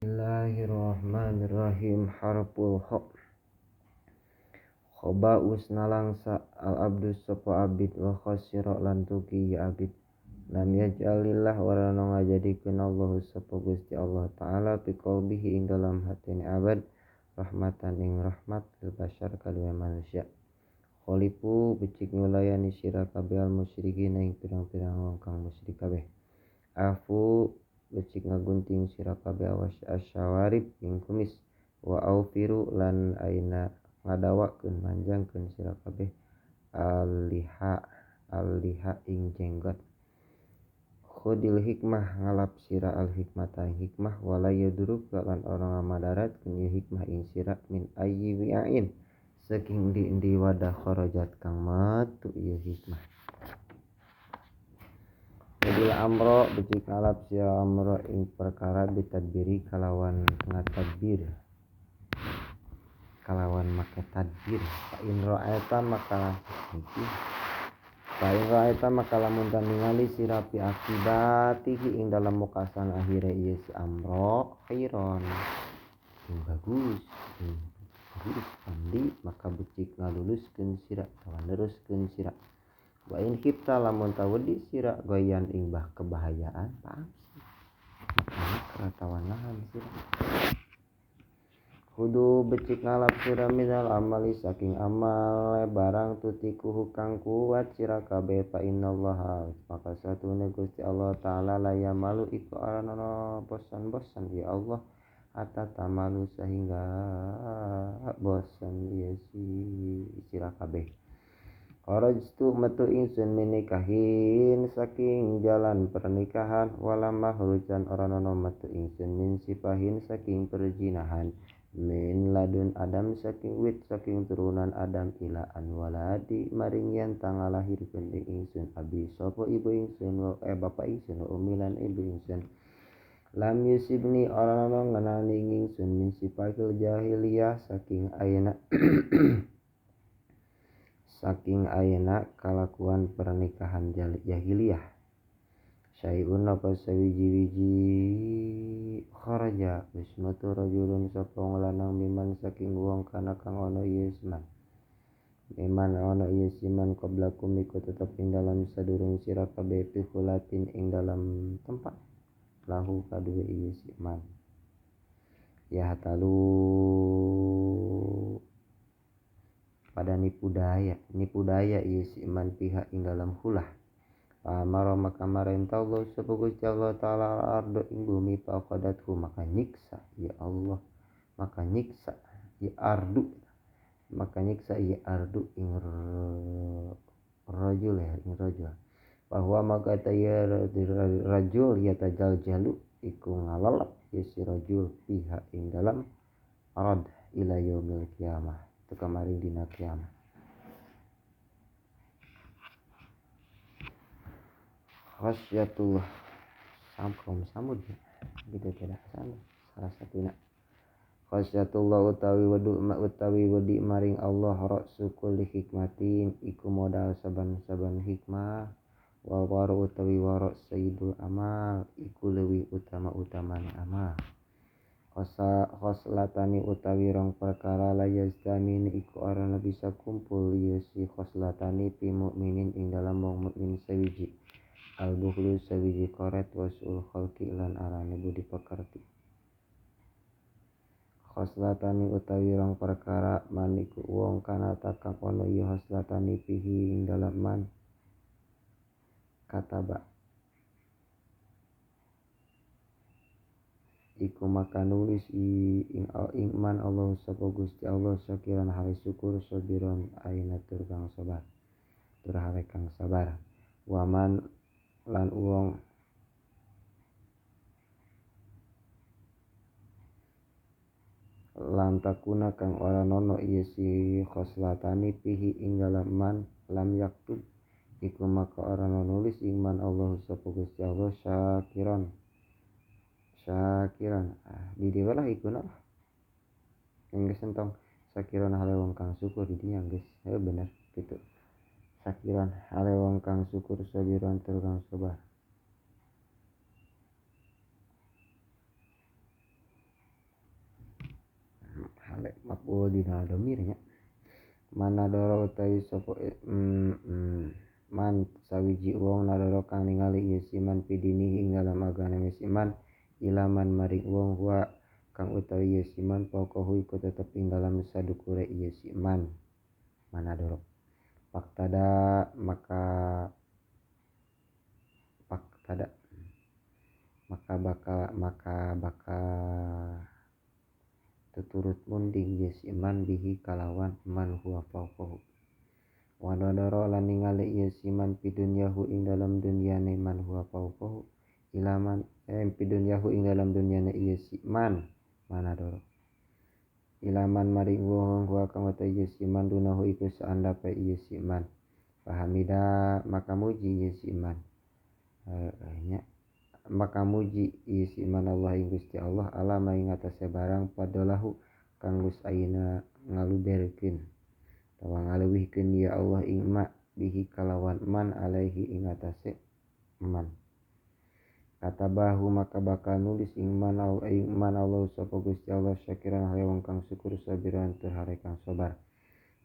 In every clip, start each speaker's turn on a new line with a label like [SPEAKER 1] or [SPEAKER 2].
[SPEAKER 1] Bismillahirrahmanirrahim. Harful kha. Khoba usnalangsa al abdus sapa abid wa khasira lan tuki ya abid. Lam yaj'alillah warana ngajadikeun Allah sapa Gusti Allah taala fi qalbihi ing dalam hatine abad rahmatan ing rahmat lil bashar kaduwe manusia. Kholifu becik nyulayani sira kabeh al musyrikin ing pirang-pirang wong kang musyrik kabeh. Afu becik ngagunting sira kabeh awas asyawarib ing kumis wa aufiru lan aina ngadawakeun manjangkeun sira kabeh aliha aliha ing jenggot. Khudil hikmah ngalap sira al hikmata ing hikmah wala yadruk lan ora ngamadaratkeun ieu hikmah ing sira min ayyi wi'ain saking endi-endi wadah kharajat kang metu ieu hikmah. Bil amro becik ngalap sira amro ing perkara bitadbiri kalawan ngatadbir kalawan make tadbir. Fa in ra'aita maka iki fa in ra'aita maka lamun ningali sira fi akibatihi ing dalam mukasan akhire ieu si amro khairon ing bagus ing bagus pandi maka becik ngaluluskeun sira atawa neruskeun sira. Wa in khifta lamun tawedi sira goyan ing bah kebahayaan paamsi maka atawa nahan sira. Kudu becik ngalap sira minal amali saking amal barang tutikuhu kang kuat sira kabeh fa innallaha maka satune Gusti Allah taala la yamalu iku arana bosan-bosan ya Allah hatta tamalu sehingga bosan ieu si sira kabeh. Kharajtu metu ingsun minikahin saking jalan pernikahan wala mahrujan ora ana metu ingsun min sifahin saking perzinahan min ladun Adam saking wit saking turunan Adam ila an waladi maring yen tangalahirkeun ing ingsun abi sapa ibu ingsun bapa ingsun umi lan ibu ingsun. Lam yusibni ora ana ngenani ingsun min sifahil jahiliyah saking ayeuna saking ayeuna kalakuan pernikahan jahiliyah. Syai'un apa sawiji-wiji kharaja wis metu rajulun sapa wong lanang miman saking wong kana kang ana ieu siman miman ana ieu siman qablakum iku tetep ing dalam sadurung sira kabeh fi khulatin ing dalam tempat lahu kaduwe ieu siman ya talu pada nipu daya ieu si iman pihak ing dalam hulah. Amara maka marentah Allah sapa Gusti Allah taala ardo ing bumi faqadathu maka nyiksa ya Allah maka nyiksa ya ardu maka nyiksa ya ardu ing rajul ya ing rajul bahwa maka taya rajul ya tajaljalu iku ngalalap ya si rajul pihak ing dalam arad ila yaumil qiyamah teka maring dina kiamat. Khasyatullah kaum samud gitu tidak salah salah satunya. Khasyatullah utawi wedu utawi wedi maring Allah ra'su kulli hikmatin iku modal saban-saban hikmah wa waru utawi wara sayyidul amal iku leuwih utama-utamane amal. Khoslatani utawi rong perkara la yastamin iku ora bisa kumpul ieu si khoslatani fi mukminin ing dalam wong mukmin sawiji al bukhlu sawiji koret wasul khalqi lan arane budi pekerti. Khoslatani utawi rong perkara man iku wong kana kang ana ieu khoslatani fihi ing dalam man kataba iku maka nulis ing man Allah sapa Gusti Allah syakiran hale syukur sabiron aina tur kang sabar tur hale kang sabar waman lan wong lan takuna kang ora nono ieu si khoslatani fihi ing dalam man lam yaktub iku maka ora nulis ing man Allah sapa Gusti Allah syakiran syakiran di dieu lah iku na geus entong syakiran hale wong kang syukur di dinya geus heuh bener kitu syakiran hale wong kang syukur sabiran tur kang sabar. Eueuh dina domirnya manadoro utawi sapa man sawiji wong nadoro kang ningali ieu siman pidinihi ing dalam agama siman ilaman maring wong huwa kang utawi ieu siman pokohu iku tetep ing dalam sadukure ieu siman manadoro paktada maka paktada maka bakal tuturut munding ieu siman bihi kalawan man huwa fauqahu wa nadoro lan ningali ieu siman pidunyahu ing dalam dunyane man huwa fauqahu ilaman pidunyahu ing dalam dunyane ieu siman manadoro ilaman maring wong huwa kang utawi ieu siman dunahu iku saandape ieu siman fahamida maka muji ieu siman nya maka muji ieu siman Allah ing Gusti Allah alama ing atase barang padalahu kang geus ayeuna ngaluberkeun atawa ngaleuwihkeun ya Allah ing ma bihi kalawan man alaihi ing atase man katabahu maka bakal nulis ing man Allah sapa Gusti Allah syakiran hale wong kang syukur sabiran tur hale kang sabar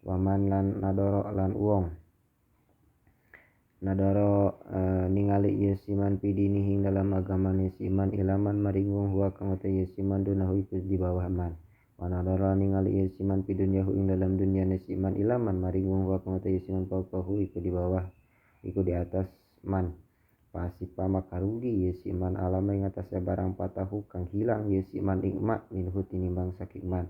[SPEAKER 1] waman lan nadoro lan wong nadoro ningali ieu siman pidinihi ing dalam agamane siman ilaman maring wong huwa kang utawi ieu siman dunahu iku di bawah man wa nadoro ningali ieu siman pidunyahu ing dalam dunyane siman ilaman maring wong huwa kang utawi siman fauqahu iku di bawah iku di atas man pasipa maka rugi ieu siman alama ing atase barang patahu kang hilang ieu siman ing ma minhu tinimbang saking man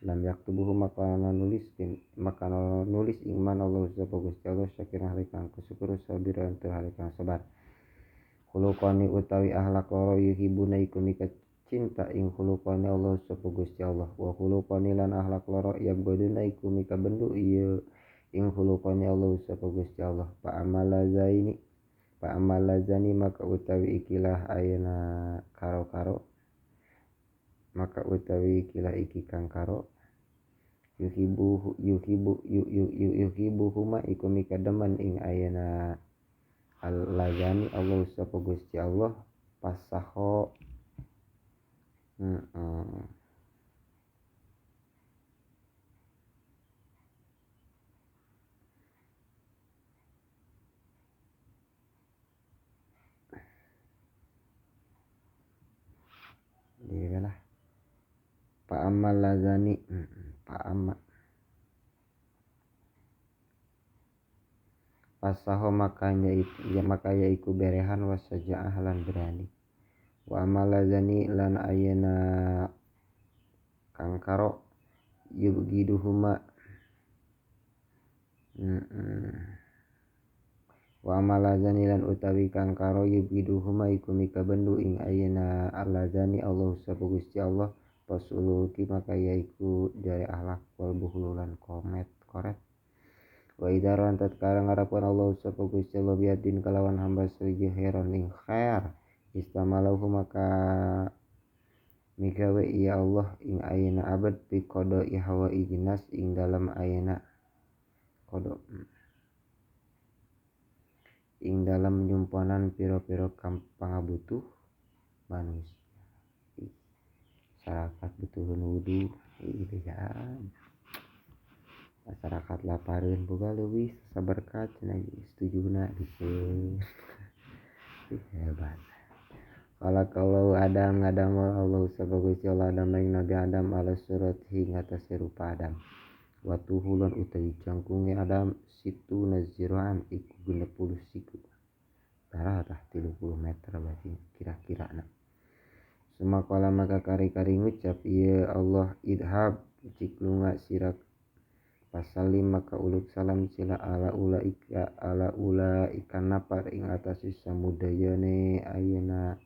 [SPEAKER 1] lam yaktubuhu maka nulis ing man Allah sapa Gusti Allah syakiran hale kang syukur sabiran tur hale kang sabar khuluqani utawi akhlak loro yuhibuna iku mika cinta ing khuluqani Allah sapa Gusti Allah wa khuluqani lan akhlak loro yabghaduna iku mika bendu ieu ing khuluqani Allah sapa Gusti Allah fa amalazaini fa amalazani maka utawi ikilah ayeuna karo-karo maka utawi ikilah iki kang karo yuhibu yuhibu yuhibu huma iku mika demen ing ayeuna al-lazani Allah sapa Gusti Allah pasaho lah pa amal lazani pa ama pasaho makanya ya maka ya iku berehan wasajaah lan berani wa amal lazani lan ayeuna kang karo yubghiduhuma wa amalazani lan utawi kang karo yubghiduhuma iku mika bendu ing ayeuna alazani Allah sapa Gusti Allah pasuluki maka yaiku dari akhlak wal buhlulan komet koret wa idaran tatkala ngarapan Allah sapa Gusti Allah biadin kalawan hamba sawiji khairan ing khair istamalahu maka migawe ya Allah ing ayeuna abad bi qada'i hawa'i nas ing dalam ayeuna qada ing dalam nyumponan piro-piro pangabutuh manusia. Masyarakat butuhun wudu, bejaan. Masyarakat lapareun boga leuwih saberkat cenah setujuna gitu. Hebat. Kalau Adam ngadamel Allah sapa Gusti Allah Adam ing Nabi Adam ala surat hingga atas rupa Adam. Watuhu lan utawi jangkunge Adam situ naziroan iku 60 siku. Darah tah 30 meter berarti kira-kira na. Sumakola maka kari-kari ngucap ieu Allah idhab cik lunga sira pasalim maka uluk salam sila ala ulaika ala ulaika napar ing atase samudayane ayeuna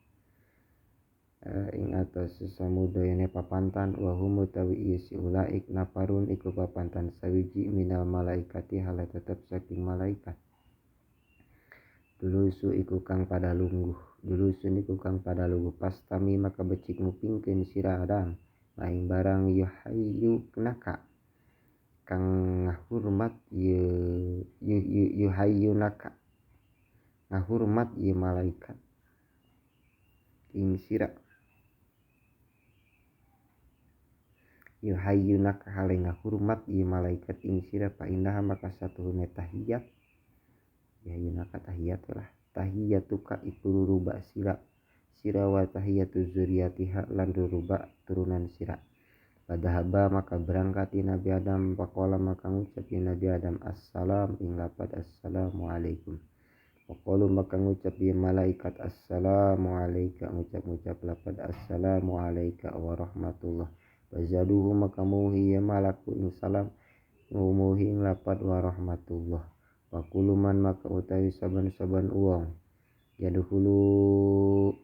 [SPEAKER 1] ing atase samudayane papantan wa hum utawi ieu si ulaik naparun iku papantan sawiji minal malaikati hala tetep saking malaikat dulusu iku kang pada lungguh dulusun iku kang pada lungguh pastami maka becik ngupingkeun sira Adam maing barang yuhayyunaka kang ngahurmat ieu yuhayyunaka ngahurmat ieu malaikat ing sira Yuhayyunaka hale ngahurmat ieu malaikat ing sira fa innaha maka satuhune tahiyat. Yuhayyunaka tahiyat lah. Tahiyatuka iku ruruba sira. Sira wa tahiyatu zuriyatiha lan ruruba turunan sira. Padahaba maka berangkat Nabi Adam faqala maka ngucap Nabi Adam assalam ing lapad assalamualaikum. Faqalu maka ngucap malaikat assalamu alayka ngucap-ngucap lapad assalamu alayka wa rahmatullah. Wazaduhu maka muhi ya malaku ing salam ngumuhi ing lapad wa rahmatullah. Fakuluman maka utawi saban-saban uang yadkhulu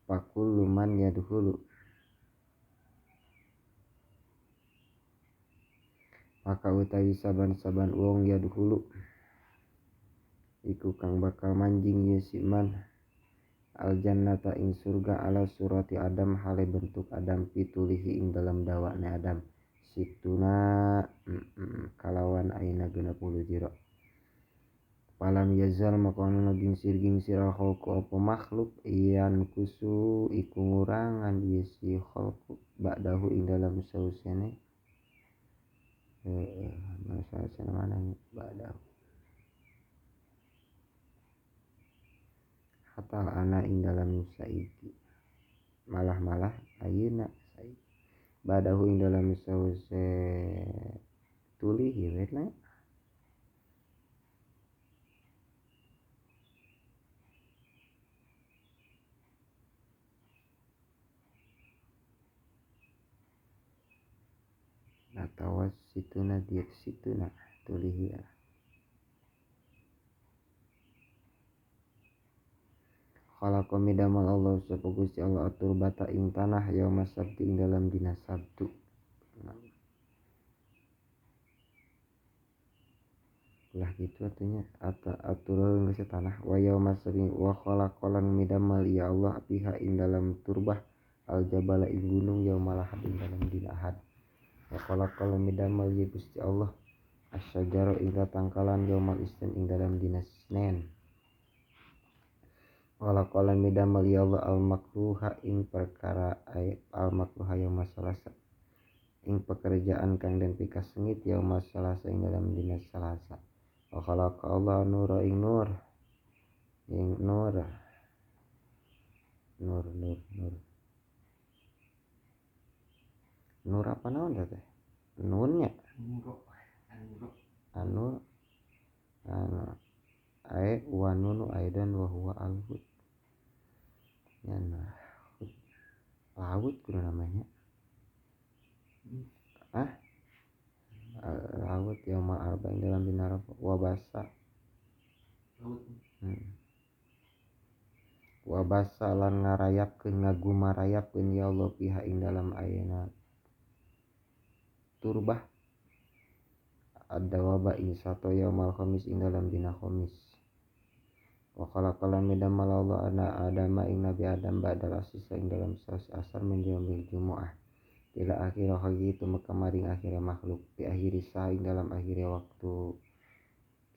[SPEAKER 1] fakuluman yadkhulu maka utawi saban-saban wong yadkhulu iku kang bakal manjing ye si man aljannata ing surga ala surati Adam hale bentuk Adam pitulihi ing dalam dawane Adam situna kalawan aina 60 jiro. Palam yazal maka ono gingsir-gingsir khalqu apa makhluk iyan kusu iku ngurangan ye si khalqu ba'dahu ing dalam sausene masa mana ba'dahu hatta ana ing dalam saiki malah-malah ayeuna saiki ba'dahu ing dalam sause tulihi wetna atawa situna dia situna tulihi ya. Khalaqa midamal Allah sapa Gusti Allah atur bata ing tanah yauma sabti ing dalam dina Sabtu. Lah gitu artinya atur geus tanah wa yauma sabti wa khalaqalan midamal ya Allah biha ing dalam turbah al jabala ing gunung yaumal ahad ing dalam dina Ahad. Wa khalaqal midamal ya Gusti Allah asyajara ing tangkalan yaumal isnin ing dalam dina Senin. Wa khalaqal midamal ya Allah al makruha ing perkara al makruha yaumal Salasa ing pekerjaan kang den pikasengit yaumal Salasa ing dalam dina Salasa. Wa khalaqa Allah nura ing nur ing nur nur nur nur nur apa naon teh nunnya anur anu ae wa nunu aidan wa huwa al-hud ya nah laut kudu namanya laut yaumul arba'in dalam dina Rebo wa basa wa basa lan ngarayapkeun ngagumarayapkeun ya Allah piha ing dalam ayeuna turbah ad-dawaba ing sato yaumal khamis ing dalam dina khamis. Wa khalaqala midamal Allah ana adama ing nabi Adam ba'dal asisa ing dalam saus asar min yaumil jumu'ah ila akhir khalqi tumeka maring akhir makhluk bi akhiri sa ing dalam akhir waktu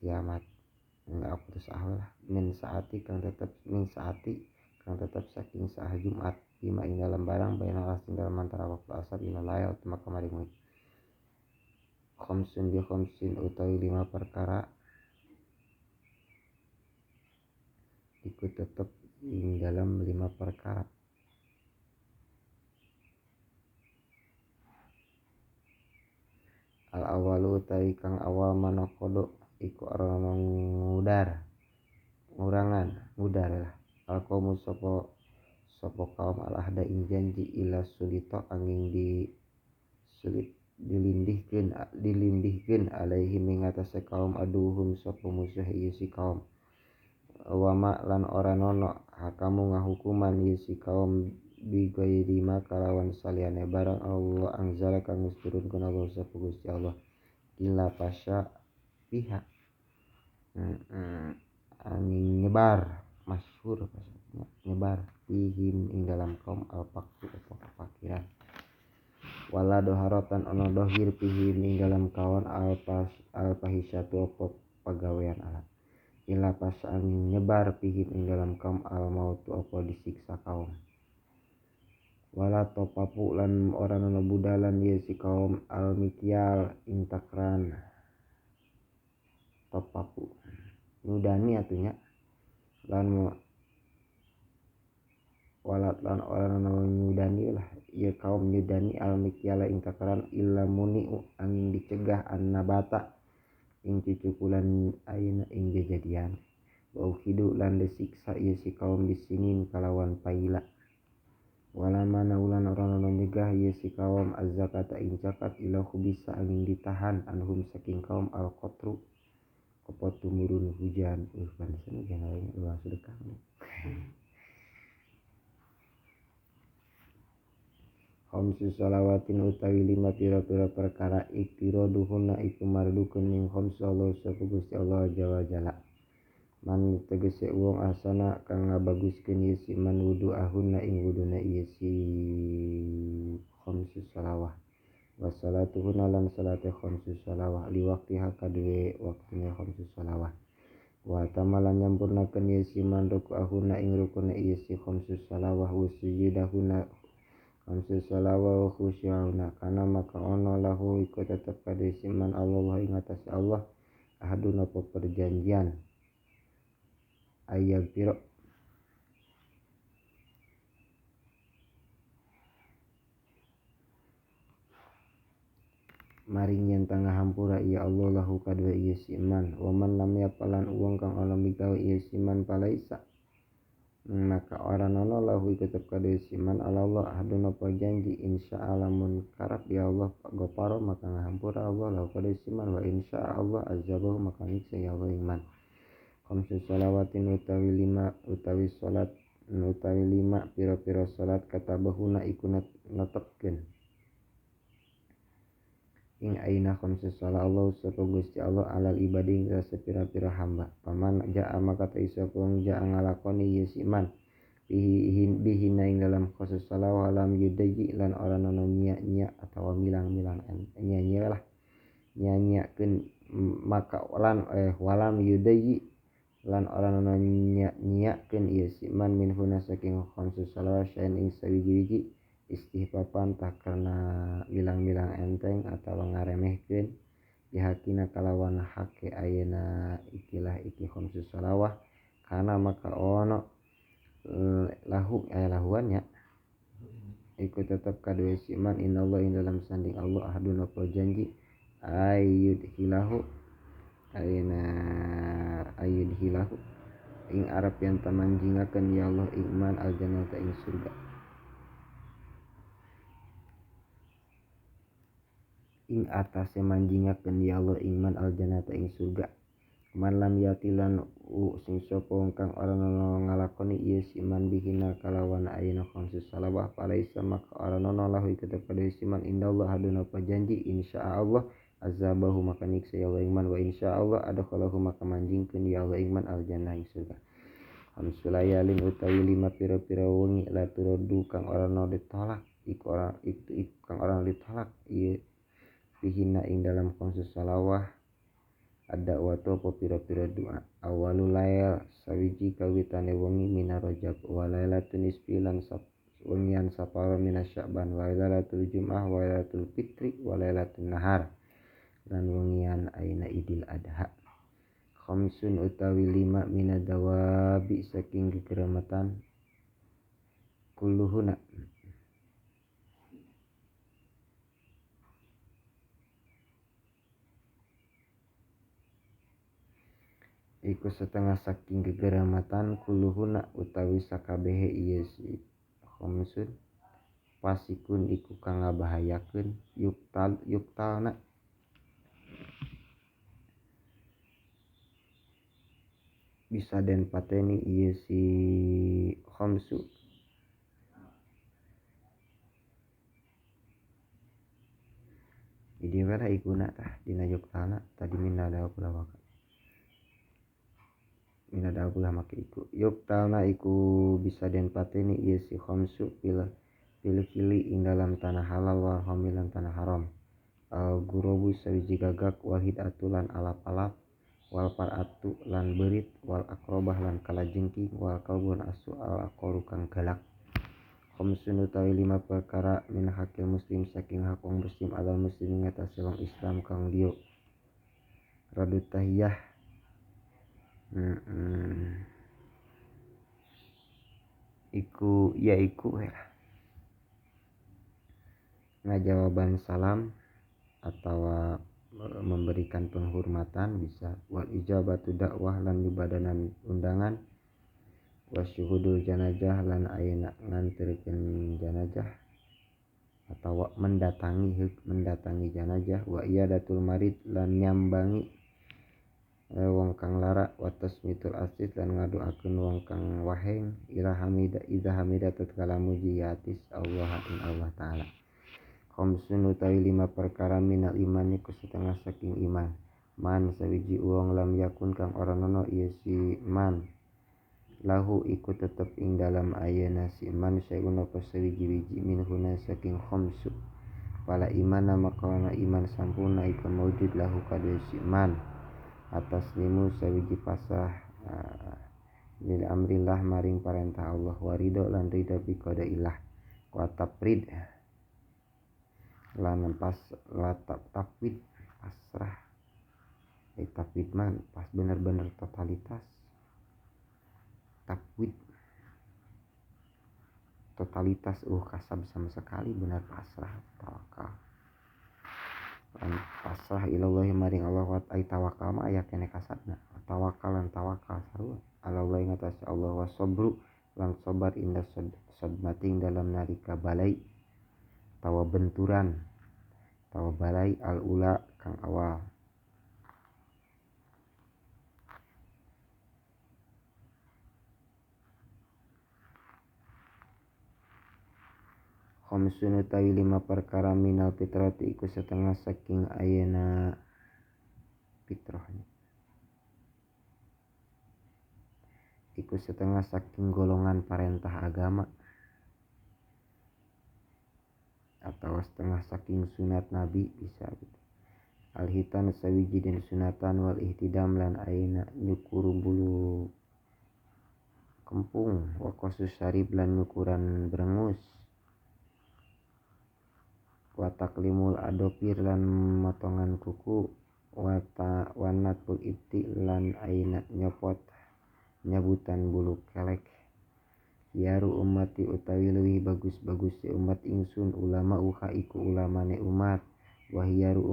[SPEAKER 1] kiamat enggak putus lah min saati kang tetep min saati kang tetep saking saah Jumat bima ing dalam barang baina asing dalam antara waktu asar ila layal tumeka maring khamsun bi khamsin utawi 5 perkara iku tetep ing dalam 5 perkara. Al awalu utawi kang awal manakodo iku arana ngudar ngurangan ngudar lah al qaumu sapa sapa kaum al ahda ing janji ila sulita angin di sulit dilindihkeun alaihi ing atase kaum aduhum sapa musuh ieu si kaum wama lan ora nono hakamu ngahukuman ieu si kaum bi ghairi ma kalawan saliyane barang Allah anzala kang geus turunkeun Allah sapa Gusti Allah illa pasya pihak angin nyebar masyhur nyebar fihim ing dalam kaum al-faqru apa kefakiran. Wala doharatan ana dohir pihi ing dalam kawan al-fahisyatu apa pagawean alat ila pasaan nyebar pihi ing dalam kaum al mautu apa disiksa kaum. Wala topapu lan ora ana budalan ieu si kaum al mikyal ing takran topapu nyudani atunya lan walat lan ora ana nyudani lah ieu kaum nyudani al mikyala ing takaran illa muniu angin dicegah annabata ing cucukulan ayeuna ing jajadian wa ukhidu lan disiksa ieu si kaum disinin kalawan paila. Wala mana ulan ora ana nyegah ieu si kaum az-zakata ing zakat ila khubisa angin ditahan anhum saking kaum al qatru apa tumurun hujan. Pantesan hujan lain ulah sedekah. Khamsu shalawatin utawi lima pira-pira perkara iktiraduhunna iku mardukeun ing khamsu Allah sapa Gusti Allah jawa jala. Man tegese wong asana kang ngabaguskeun ieu si man wudu'ahunna ing wuduna ieu si khamsu shalawah. Wa salatuhunna lan salate khamsu shalawah li waqtiha kadue waktune khamsu shalawah. Wa tamalan nyampurnakeun ieu si man ruku'ahunna ing rukuna ieu si khamsu shalawah wa sujudahunna khamsu shalawah wa khusyu'ahunna kana maka ono lahu iku tetep kadue si man Allah ing atase Allah ahadun apa perjanjian ayat piro maring yen tangah hampura ya Allah lahu kadue ieu si man wa man lam yapalan uwong kang ana migawe ieu si man palaisa maka ora ana lahu iku tetep kadue si man Allah ahadun apa janji insyaallah mun karep ya Allah goparo maka ngahampura Allah lahu kadue si man wa insyaallah azabahu maka nyiksa ya Allah iman. Khamsu shalawatin utawi lima utawi salat utawi lima pira-pira salat katabahuna iku netepkeun ing aina khamsu shalah Allah sapa Gusti Allah alal ibadi ing sapira-pira hamba. Paman jaa maka ta isa wong jaa ngalakoni ieu si man bihina ing dalam khamsu shalah alam yudaji lan ora ana nyia-nyia atawa milang-milang nyia-nyia lah nyia-nyiakeun maka lan walam yudaji lan ora ana nyia-nyiakeun ieu si man minhuna saking khamsu shalawat saen ing sawiji-wiji istihbaban tah karena milang-milang enteng atawa ngaremehkeun dihakina kalawan hake ayeuna ikilah iki khamsu shalawah kana maka ono lahu aya lahuannya iku tetep kadue si man innallaha ing dalam sanding Allah ahadun apa janji ayyudhilahu ayeuna ayyudhilahu ing arep yen tamanjingakeun ya Allah iman aljannata ing surga ing atase manjingakeun ya Allah iman aljannata ing surga. Man lam yatilan sing sapa kang ora ana ngalakoni ieu si man bihina kalawan ayeuna khamsu shalawah palaisa maka ora ana lahu iku tetep kadue si man indallah haduna apa janji insyaallah azabahu maka nyiksa ya Allah iman wa insyaallah adkhalahu maka manjingkeun ya Allah iman aljannah ing surga. Khamsu layalin utawi lima pira-pira wengi la turadu kang ora ana ditolak iku ora iku kang ora ditolak ieu bihina ing dalam khamsu shalawah ada watu apa pira-pira doa awalul lail sawiji kawitane wengi mina Rajab wa lailatun nisfi lan wengian saparo mina Sya'ban wa lailatul Jum'ah wa lailatul Fitri wa lailatun Nahar lan wengian aina Idul Adha. Khamsun utawi lima mina dawabi saking kekeramatan kulluhuna iku setengah saking kegeramatan kulluhuna utawi sakabehe ieu si khamsun pasikun iku kang ngabahayakeun yuktalna bisa den pateni ieu si khamsu jadi wala ikuna tah dina yuktalna tadi minna dawa kula waka mina dawa make iku yuktalna iku bisa den pateni ieu si khamsu Fil-hili ing dalam tanah halal wal harami lan tanah haram. Al gurobu sawiji gagak wal hidatu lan alap-alap wal paratu lan berit wal akrobah lan kalajengking wal kalbun asu al aqaru kang galak. Khamsun utawi 5 perkara min hakil muslim saking hak wong muslim alal muslim ngatasi wong Islam kang liya. Radu tahiyah iku yaiku ngajawaban salam atau memberikan penghormatan bisa wal ijabatu dakwah lan nyubadanan undangan wasyuhudul janajah lan ayeuna nganterkeun janajah atau mendatangi janajah wa iyadatul marid lan nyambangi wong kang lara wa tasmitul asid lan ngadoakeun wong kang waheng ila hamida idza hamida tatkala muji yatis Allah in Allah taala. Khamsun utawi 5 perkara minal iman iku setengah saking iman. Man sawiji wong lam yakun kang ora nono ieu si man lahu iku tetep ing dalam ayeuna si man sayun apa sawiji-wiji minhuna saking khamsu. Fala imana maka iman sampurna iku maujud lahu kadue si man. Atas limu sawiji pasrah lil amrillah maring parentah Allah warido lan ridho bi qadailah wa tafrid lan pas latap tafwid pasrah tafwid man pas bener-bener totalitas tafwid totalitas kasab sama sekali benar pasrah tawakal lan pasrah ilallahi maring Allah wa ay tawakal mah aya kene kasabna tawakal lan tawakal sarua alallahi ngatas Allah wa sabru lan sabar inda sadmating dalam nalika balai tawa benturan tawa balai al ula kang awal. Khamsun utawi 5 perkara minal fitrati iku setengah saking ayeuna fitrahnya iku setengah saking golongan parentah agama atau setengah saking sunat nabi bisa gitu. Alhitan sawiji den sunatan wal ihtidam lan ayeuna nyukur bulu kempung wa qasus sarib lan nyukuran brengus wa taklimul adopir lan motongan kuku wa wanatul ibti lan ayeuna nyopot nyabutan bulu kelek. Yaru ummati utawi leuwih bagus-bagus umat ingsun ulama uha iku ulamane umat wa hiyaru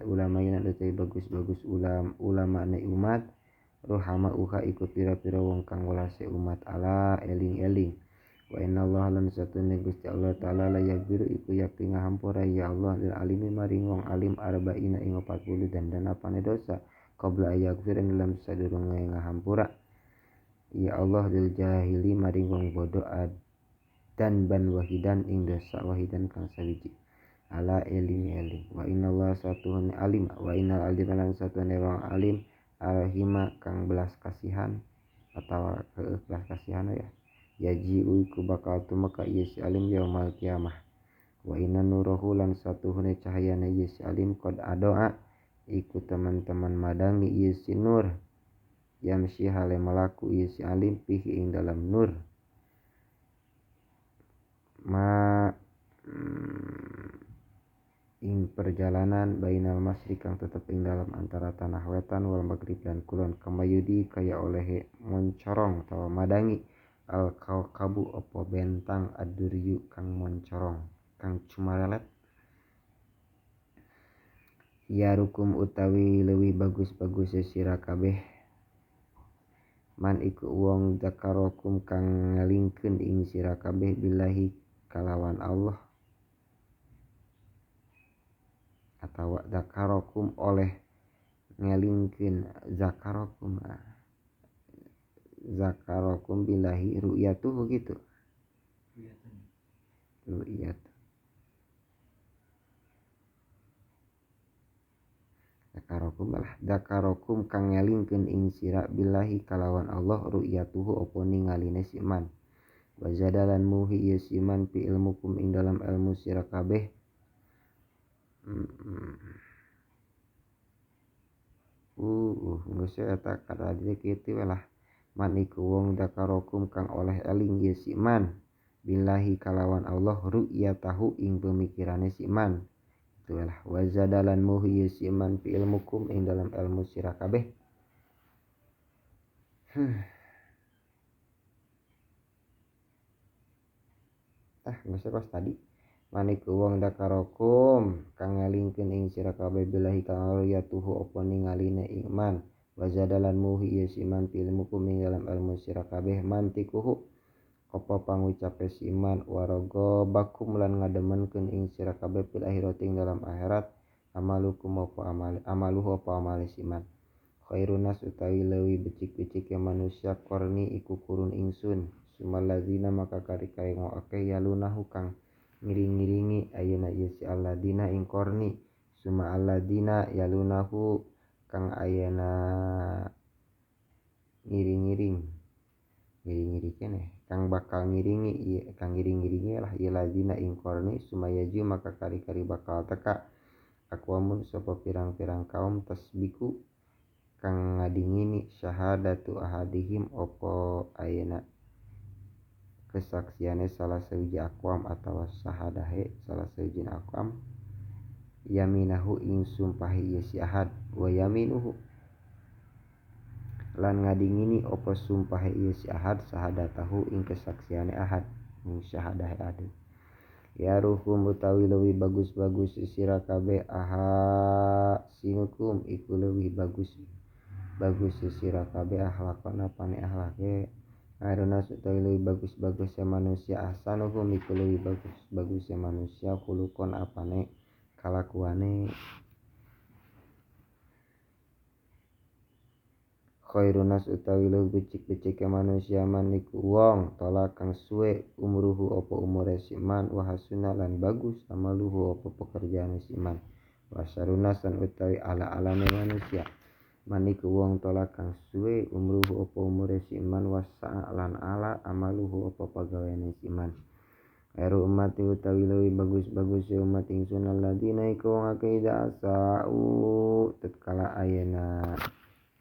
[SPEAKER 1] ulama lan utawi bagus-bagus ulamane umat ruhama uha iku pira-pira wong kang welase umat ala eling-eling. Wa innallaha lan satune Gusti Allah taala la yaghfiru iku yakti ngahampura ya Allah lil alimi maring wong alim arba'ina ing 40 dan apane dosa qabla ayaghfir ing dalam sadurunge ngahampura ya Allah lil jahili maring wong bodoh dan ban wahidan ing dosa wahidan kang sawiji ala eling-eling. Wa innallaha satuhun alim wa innal alima lan satuhune wong alim arahima kang belas kasihan atawa belas kasihan ya yaji'u iku bakal tumeka ieu si alim yaumal kiamah. Wa inna nuruhu lan satuhune cahayana ieu si alim qad adoa iku teman-teman madangi ieu si nur yamsi hale malaku ieu si alim pihi ing dalam nur ma ing perjalanan bainal masyriq kang tetep ing dalam antara tanah wetan wal maghrib lan kulon kamayudi kaya olehe moncorong tawa madangi al kaukabu opo bentang aduryu kang moncorong kang cumarelet. Yarukum utawi leuwih bagus-bagus sira kabeh man iku wong zakarokum kang ngelingkeun ing sira kabeh billahi kalawan Allah atawa zakarokum oleh ngelingkeun zakarokum zakarokum billahi ru'yatuhu gitu ru'yat zakarokum lah zakarokum kang ngelingkeun ing sira billahi kalawan Allah ru'yatuhu apa ningaline si man Wa zadalan muhi ieu si man fi ilmukum ing dalam ilmu sira kabeh. Geus eta kada kitu we lah. Man iku wong dakarokum kang oleh eling ieu si man billahi kalawan Allah ru'yatahu ing pemikirane si man. Kitu we lah. Wa zadalan muhi ieu si man fi ilmukum ing dalam ilmu sira kabeh. Geus pas tadi. Maniku wong dakarokum kang ngelingkeun ing sira kabeh billahi kang ru'yatuhu apa ningaline iman. Wa zadalan muhi ieu si man fi ilmukum ing dalam ilmu sira kabeh mantikuhu apa pangucape si iman waraga bakum lan ngademenkeun ing sira kabeh fil akhirati ing dalam akhirat amalukum apa amale amaluhu apa amale si iman. Khairun nas utawi leuwih becik-becike manusia korni iku kurun ingsun sumalladzina maka kari-kari akeh yalunahu kang ngiring-ngiringi ayeuna ieu si alladina ing korni suma alladina yalunahu kang ayeuna ngiring-ngiring ngiring-ngiring keneh kang bakal ngiringi ieu kang ngiring-ngiringi lah ieu ladina ing korni sumayaju maka kari-kari bakal teka aqwamun sapa pirang-pirang kaum tasbiku kang ngadingini syahadatu ahadihim opo ayeuna kesaksiane salah sahiji aqwam atawa syahadahe salah sahiji aqwam yaminahu ing sumpahi ieu si ahad wa yaminuhu lan ngadingini opo sumpahe ieu si ahad sahadatahu ing kesaksiane ahad ing syahadahe ahad. Ya ruhum utawi leuwih bagus-bagus sira kabeh aha sinukum iku leuwih bagus bagus sira kabeh akhlakon apane akhlake. Arunas utawi leuwih bagus-bagus manusia ahsanuhum iku leuwih bagus-bagus manusia khuluqon apane kalakuane. Khairunas utawi leuwih becik-becike manusia man iku wong tola kang suwe umruhu apa umure si man wa hasuna lan bagus amaluhu apa pekerjaane si man. Wa sarunas lan utawi ala-alane manusia man iku wong tola kang suwe umruhu apa umure si man wa sa'a lan ala amaluhu apa pagaweane si man. Khairu ummati utawi leuwih bagus-bagus umat ingsun alladzina iku wong akeh idza asa'u tatkala ayeuna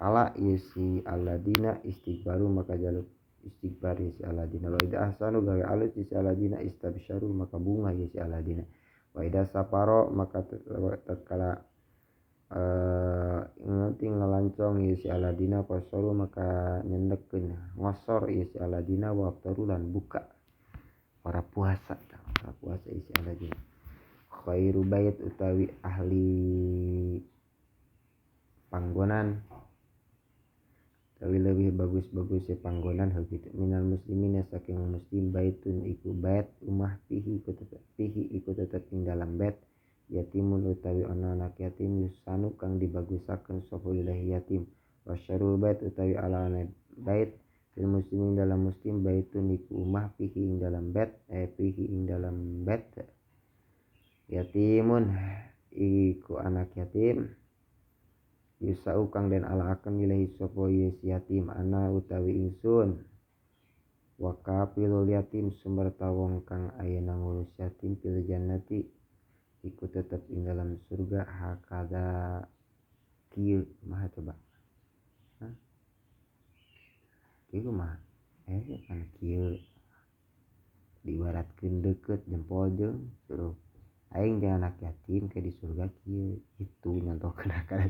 [SPEAKER 1] ala isi alladina istighfaru maka jaluk istighfar isi alladina wa idza ahsanu gawe alus isi alladina istabsyaru maka bunga isi alladina wa idza saparo maka tatkala ngerti ngalancong isi alladina qasaru maka nyendekkeun ngosor isi alladina wa aftaru lan buka ora puasa ora puasa isi alladina. Khairu bait utawi ahli panggonan tapi lebih bagus-bagus ya panggonan heuh kitu minal muslimin saking muslim baitun iku bait umah pihi iku tetep ing dalam bait yatimun utawi ana anak yatim yusanu kang dibagusakeun sapa lillahi yatim wasyarul bait utawi alane bait fil muslimin dalam muslim baitun iku umah pihi ing dalam bait pihi ing dalam bait yatimun iku anak yatim yusau kang den alaaken ilahi sapa yatim ana utawi ingsun wa kafilul yatim sumerta wong kang ayeuna ngurus yatim fil jannati iku tetep ing dalam surga hakada kieu mah coba. Hah? Kieu mah kan kieu diibaratkeun deukeut jempol jeung suruh aing jeung anak yatim ke di surga kieu itu nyontohkeun hakada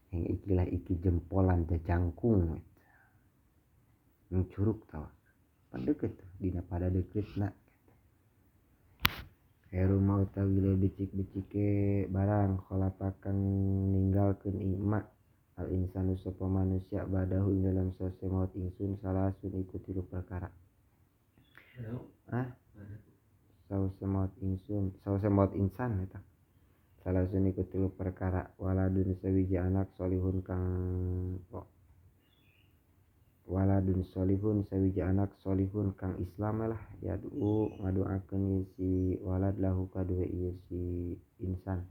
[SPEAKER 1] yang ikilah iki jempolan jajangkung yang curug tau pan deket dina pada deket nak rumah utawi leuwih becik-becike barang khalafa kang ninggalkeun ing ma al insanu sapa manusia badahu ing dalam sase maut ingsun salasun iku tilu perkara. Hah? Sause maut ingsun sause maut insan eta salasun iku tilu perkara waladun sawiji anak solihun kang waladun solihun sawiji anak solihun kang Islam lah yadu ngadoakeun si walad lahu kadue ieu si insan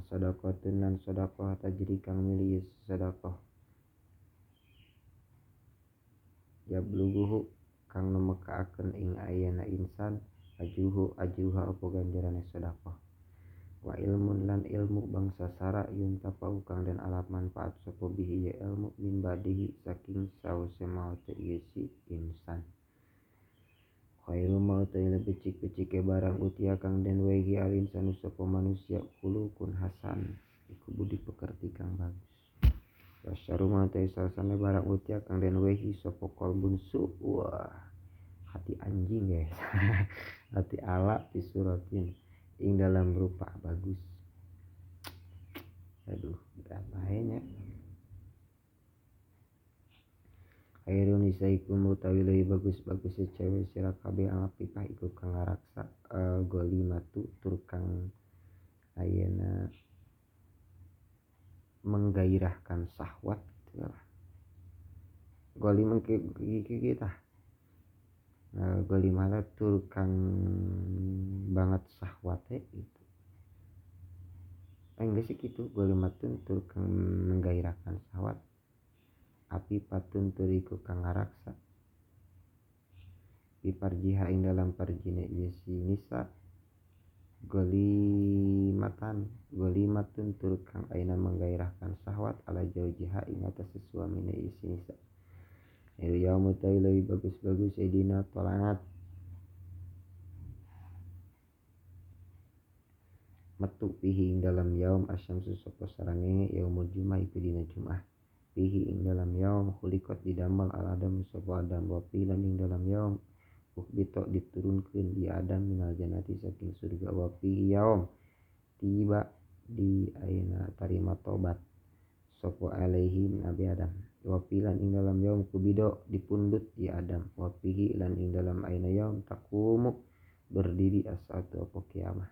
[SPEAKER 1] sedekahun lan sedekah tajri kang milih sedekah jabluguhu kang numekaakeun ing ayana insan ajruhu ajruha apa ganjarane sedekah wa ilmun lan ilmu bangsa sara yuntafa'u kang den alap manfaat sapa bihi ya ilmu min badihi saking sause maute ieu si insan. Khairu ma utawi becik-becike barang utia kang den wehi al insanu sapa manusia khuluqun hasan iku budi pekerti kang bagus. Wasyaru ma utawi salsane barang utia kang den wehi sapa qalbun su, wah hati anjing guys hati ala fisuratin ing dalam rupa bagus. Aduh berapa nya. Khairun nisaikum utawi leuwih bagus-bagus cewek sira kabeh alapipah iku kang ngaraksa golimatu tur kang ayeuna menggairahkan syahwat gitu lah. Golimah kita golimah tur kang banget syahwate gitu. Enggak sih gitu, golimatun tur kang menggairahkan syahwat. Api patun turiku kang ngaraksa piparjiha ing dalam parjine ieu si nisa golimatan golimatun tur kang ayeuna menggairahkan syahwat ala jaujiha ing atas suamine ieu si nisa. Ieu yaum utawi leuwih bagus-bagus dina tolaat metu pihi ing dalam yaum asyamsu sapa sarangenge yaumul jumat iku dina Jumat. Pihi ing dalam yaum khuliqat didamel al adam sapa adam wa pihi lan ing dalam yaum ukbito diturunkeun di adam minal jannati saking surga wa pihi yaum tiba di ayeuna tarima tobat sapa alaihi nabi adam wa pihi lan ing dalam yaum kubido dipundhut di adam wa pihi lan ing dalam ayeuna yaum taqumu berdiri as-saatu apa kiamah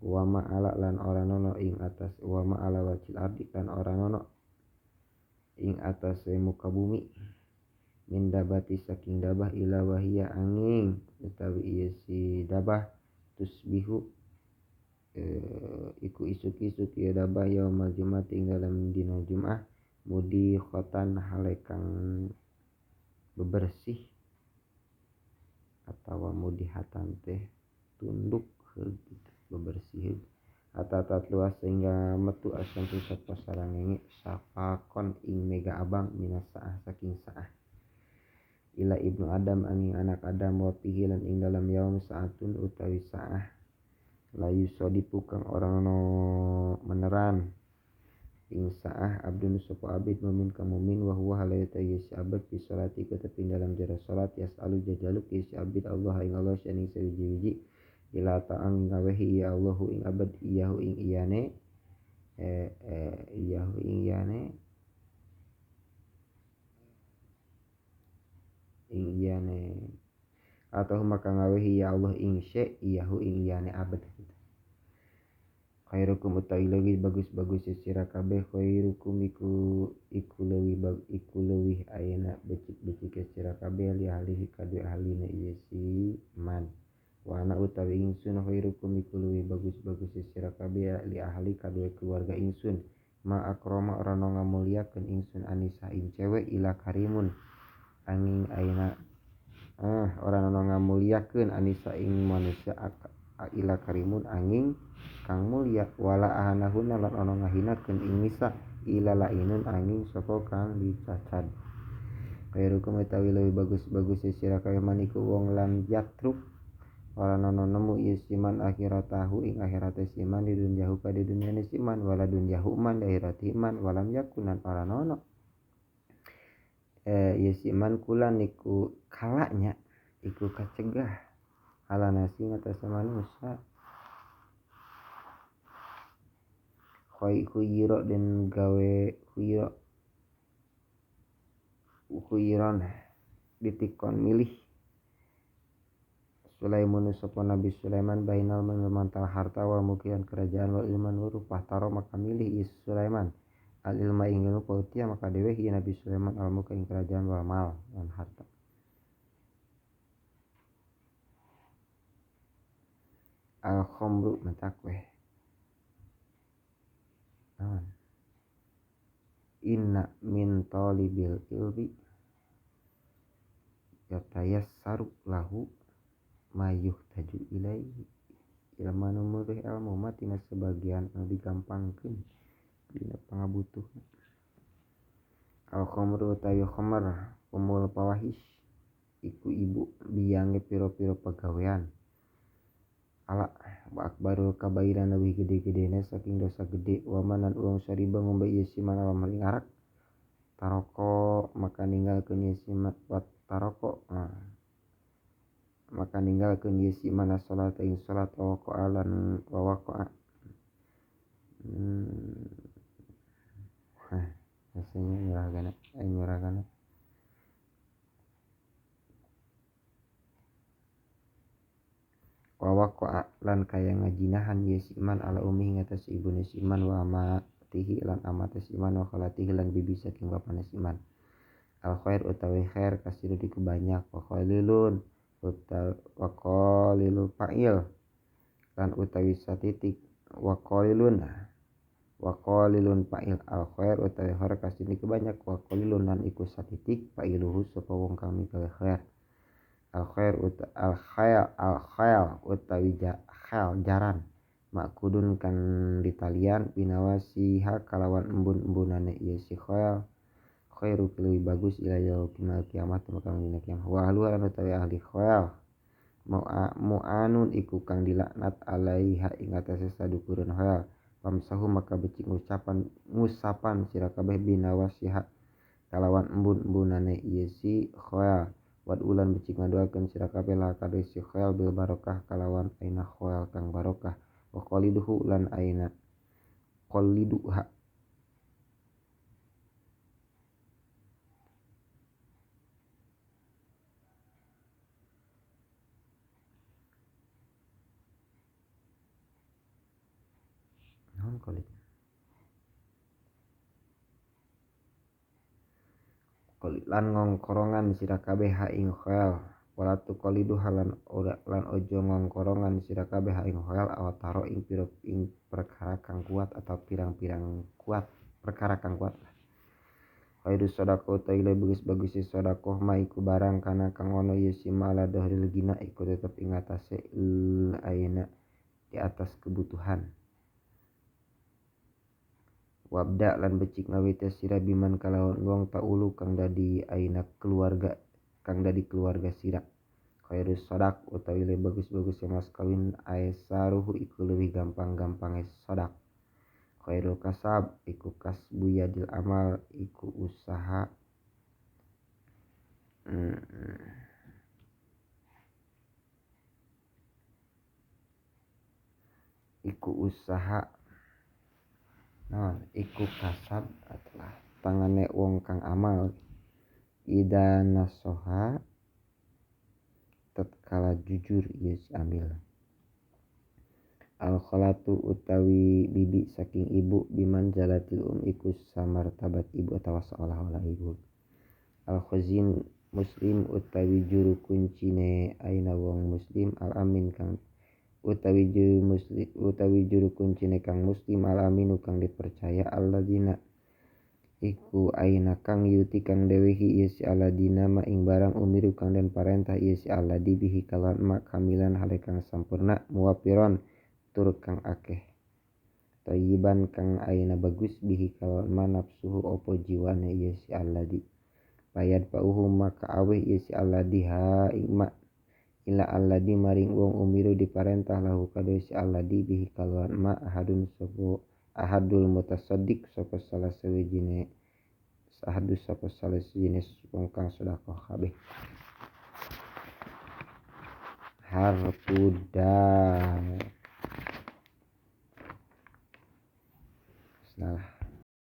[SPEAKER 1] wa ma ala lan ora nono ing atas wa ma ala wajil ardi lan ora nono ing atase muka bumi min dabati saking dabah ila wahia angin utawi ieu si dabah tusbihu iku isuk-isuk ieu dabah yaumul jumat ing dalam dina Jumat mudi khotan hale kang bebersih atawa mudihatan teh tunduk heug gitu, bebersih atatat luas sehingga metu asyamsu sapa sarangenge safakon ing mega abang minas saah saking saah ila ibnu adam angin anak adam wa pihi lan ing dalam yaum saatun utawi saah la yusadipu kang ora ono meneran ing saah abdun sapa abid mumin kang mumin wa huwa halayta yasi abad fi salati ketepi dalam jero salat yasalu jajaluk yasi abid Allah ing Allah syaning sawiji-wiji ila ta'ang ngawehi ya Allahu ing abad iyahu ing iyane iyahu ing iyane ing iyane atau maka ngawehi ya Allah ing syai iyahu ing iyane abad gitu. Khairukum utawi leuwih bagus-bagus sira kabeh khairukum iku iku leuwih iku leuwih ayeuna becik-becik sira kabeh li ahlihi kadue ahline ieu si man. Wa ana utawi ingsun khairukum iku leuwih bagus-bagus sira kabeh li ahli kadue keluarga ingsun ma akrama ora ngamuliakeun ingsun anisa ing cewe ila karimun angin ayeuna ora ngamuliakeun anisa ing manusia ila karimun angin kang mulia wala ahanahuna lan ono ngahinakeun ing nisa ila lainun angin sapa kang dicacad. Khairukum utawi leuwih bagus-bagus sira kabeh maniku wong lam yatruk ora nono nemu ieu siman akhiratahu ing akhirate siman di dunyahu ka di dunyane siman wala dunyahu man di akhirati man walam yakunan ora nono ieu siman kulan iku kalanya iku kacegah ala nasi atas manusia khoi khuyiro den gawe khuyiro khuyiron ditikon milih Sulaiman sapa Nabi Sulaiman bainal mantal harta wal mulkian kerajaan wal ilman wa rupahtaro maka milih is Sulaiman al ilma ing ilmu pautia maka dewehi Nabi Sulaiman al mulka ing kerajaan wal mal lan harta. Al khamru mentakweh naon inna min talibil ilmi Yatayassaru lahu mayuh taju ilaihi. Ilmu nu meureuh ilmu mah tina sebagian anu digampangkeun dina pangabutuhna. Al khamru utawi khamr umul fawahish iku ibu biange pira-pira pagawean. Ala wa akbarul kabaira leuwih gede-gedena saking dosa gede wa manan urang sariba ngombe ieu si man alam ring arak taroko maka ninggalkeun ieu si man wa taroko maka ninggalkeun ieu si man salat ing salat wa waqa'alan wa waqa'a biasanya nyurahgana wa waqa'a lan kaya ngajinahan ieu si iman ala ummi ngatas ibune si iman wa amatihi lan amate si iman wa khalatihi lan bibi saking bapana si iman. Al khair utawi khair kasiru diku banyak wa qalilun utawi wa qalilul fa'il lan utawi satitik wa qalilun wa qalilun fa'il. Al khair utawi khair kasiru diku banyak wa qalilun lan iku satitik fa'iluhu sapa wong kang migawe khair. Al khair al khair al khair utawi khal jaran makudun kan ditalian binawasiha kalawan embun-embunane ieu si khair khairu leuwih bagus ila yaumil kiamat maka dina kiamat. Wa ahlu lan utawi ahli khair mu'anun iku kang dilaknat alaiha ing atase sadukureun khair. Pamsahu maka becik ngusapan sira kabeh binawasiha kalawan embun-embunane ieu si khair. Wad ulan becik ngadoakeun sira kabeh la kadu si khail bil barokah kalawan aina khail kang barokah wa qaliduhu lan aina qaliduha naon qalid lan ngongkorongan sira kabeh ha ing khail wala tuqalidu halan ora lan ojo ngongkorongan sira kabeh ha ing khail awataro ing pira ing perkara kang kuat atau pirang-pirang kuat perkara kang kuat. Khairu sedekah utawi bagus-bagus sedekah ma iku barang kana kang ono ye si mala dahril gina iku tetep ing atase ayeuna di atas kebutuhan. Wabda lan becik ngawite sira biman kalawan wong taulu kang dadi aina keluarga kang dadi keluarga sira. Khairus sadaq utawi leuwih bagus-bagus mas kawin aisaruhu iku leuwih gampang-gampange sadaq. Khairul kasab iku kasbu yadil amal iku usaha iku usaha nah iku kasab adalah tangane wong kang amal. Ida nasoha tatkala jujur ieu si amil. Al khalatu utawi bibi saking ibu biman jalatil iku samartabat ibu atawa seolah-olah ibu. Al khazin muslim utawi juru kuncine aina wong muslim al amin kang utawi juru muslim utawi juru kuncine kang muslim al aminu kang dipercaya alladzina iku aina kang yuti kang dewehi ieu si alladina ma ing barang umiru kang den parentah ieu si alladi bihi kalawan ma kamilan hale kang sampurna muwafiron tur kang akeh thayyiban kang aina bagus bihi kalawan ma nafsuhu opo jiwane ieu si alladi payad pauhu maka aweh ieu si alladi ha ing ma ila alladi maring wong umiru diparentah lahu kadu si alladi bihi kalawan ma ahadun sapa ahadul mutasaddiq sapa salah sawijine ahadu sapa salah sawijine wong kang sedekah kabeh. Harfu dal.